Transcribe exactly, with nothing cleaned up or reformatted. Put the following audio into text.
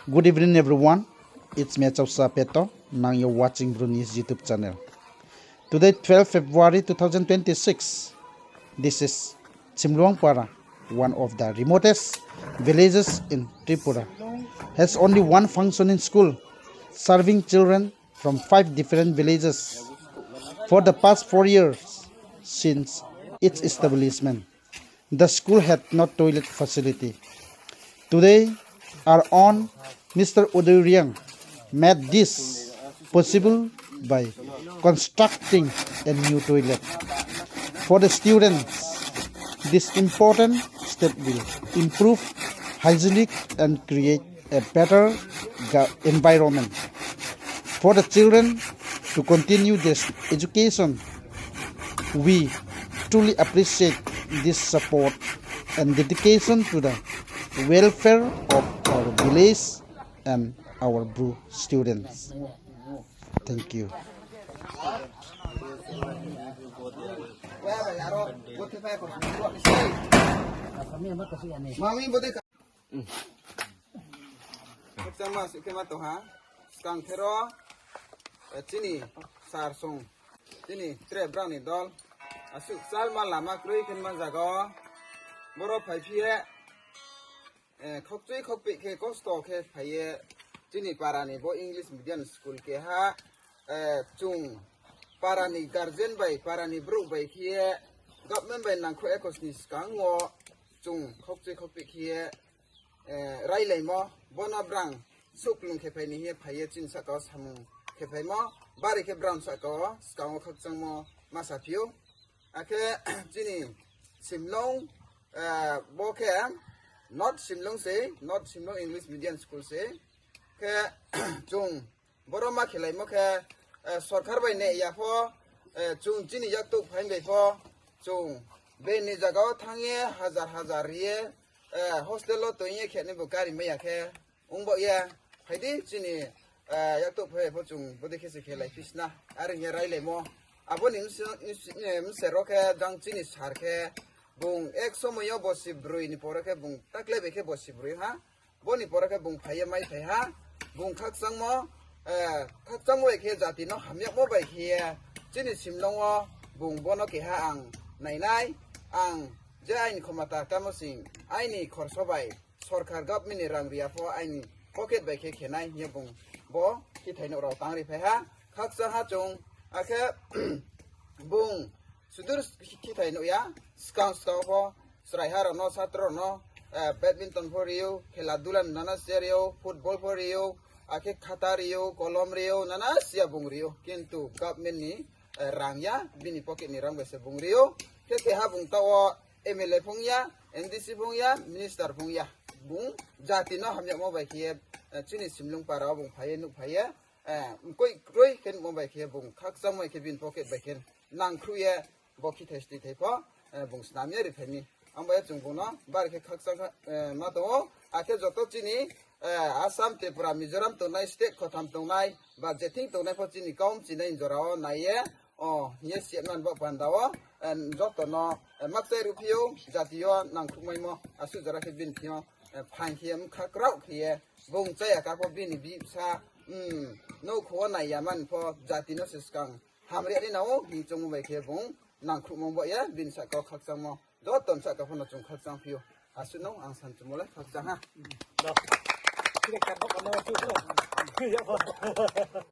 Good evening, everyone. It's me, Chausa Peto. Now you're watching Bru News YouTube channel. Today, twelfth February two thousand twenty-six. This is Chimluang Para, one of the remotest villages in Tripura. Has only one functioning school, serving children from five different villages. For the past four years since its establishment, the school had no toilet facility. Today, our own Mister Uday Reang made this possible by constructing a new toilet. For the students, this important step will improve hygienic and create a better ga-, environment for the children to continue their education. We truly appreciate this support and dedication to the welfare of our village and our Bru students. Thank you. Khakchangma asuh khe ma tong ha, skang thero, eh, chini sar song, chini tre brang ni dol, asuh kchalma lama kroi khe ma zaga wo, boro phaiphi ye, eh, khokchui khokpeh khe kosto khe phai ye, chini para ni bo English medium school keha, eh, chung para ni guardian bai, para ni brouh bai khe ye, government bai nangkhruh ekos ni skang wo, chung khokchui khokpeh khe ye, eh, railaimo, bono brang souhklung khe phai ni hing ye phai ye chini sahka wo samung khe phaimo, bari khe brang sahka wo skang wo khakchangmo ma saphi ou. Akhe chini Simlong, eh, bo khe North Simlong se, North Simlong English Medium School se. Khe chung boro ma khelaimo khe, eh, sorkar bai nai ya pho, eh, chung chini yaktouh phaing bai pho, chung bini zaga wo thanng ye hazar hazar ri ye, eh, hostel wo tong ye khe nai bo gari mai ya khe, ong baoh ye, phai di chini, eh, yaktouh phai pho chung bodei khe se khelai phi sna. Are hing ye railaimo. Abo ni mse-, mse-, eh, mser wo khe jang chini sar khe, bung ek somoi yo bosi broi ni poro khe bung takle bai khe bosi broi ha. Bo ni poro khe bung phai ye mai phai ha, bung khakchangmo, eh, khakchangmo bai khe jati no hamyagmo bai khe ye, chini Simlong wo bung bono keha ang nainai, ang je aini khomota kamo sing, aini khorso bai, sorkar government ni rang ri ya pho aini pocket bai khe khe nai hing ye bung bo khithai nouh rao tang ri phai ha, khakchang ha chung, akhe bung sudur khithai nuh ya, skang skang pho, chrai ha rao no, satro rao no, eh, badminton pho ri ou, khela dula nana se ri ou, football pho ri ou, akhe khata ri ou, kolom ri ou, nana siya bung ri ou. Kintu government ni, eh, rang ya, bini pocket ni rang bai se bung ri ou. Khe keha bung taoh wo M L A phung ya, M D C phung ya, minister phung ya. Bung jati no hamyagmo bai khe ye, eh, chini Simlong para wo bung phai ye, nuh phai ye, eh, mkoih kroi khe nuhmo bai khe ye bung khakchangmo bai khe bini pocket bai khe nangkhruh ye bo khithai stithai pho, eh, bung snam ye ri phai mi. Ang bai ye chung bung no bari khe khakchang kha, eh, ma tong ou. Akhe joto chini, eh, Assam, Tripura, Mizoram tongnai, state khotham tongnai, ba jething tongnai pho chini kaum chinai jora wo nai ye, o, hing ye siatman bo panda wo, eh, joto no, eh, makchai ruhphi ou, jati yo nangkhruhmaimo, asuh jora khe bini thing yo, eh, phaing khe ye, mkha kraoh khe ye, bung chaya ka pho bini bsa, hmm, nouhkhong wo nai ya man pho, jati no se skang hamri ni nang ou hing choungmo bai khe bung nangkhruhmo bo ye, bini sahka wo khakchangmo, joto ni sahka pho no chung khakchang phi ou. Asuh no ang san chumo le khakchang ha.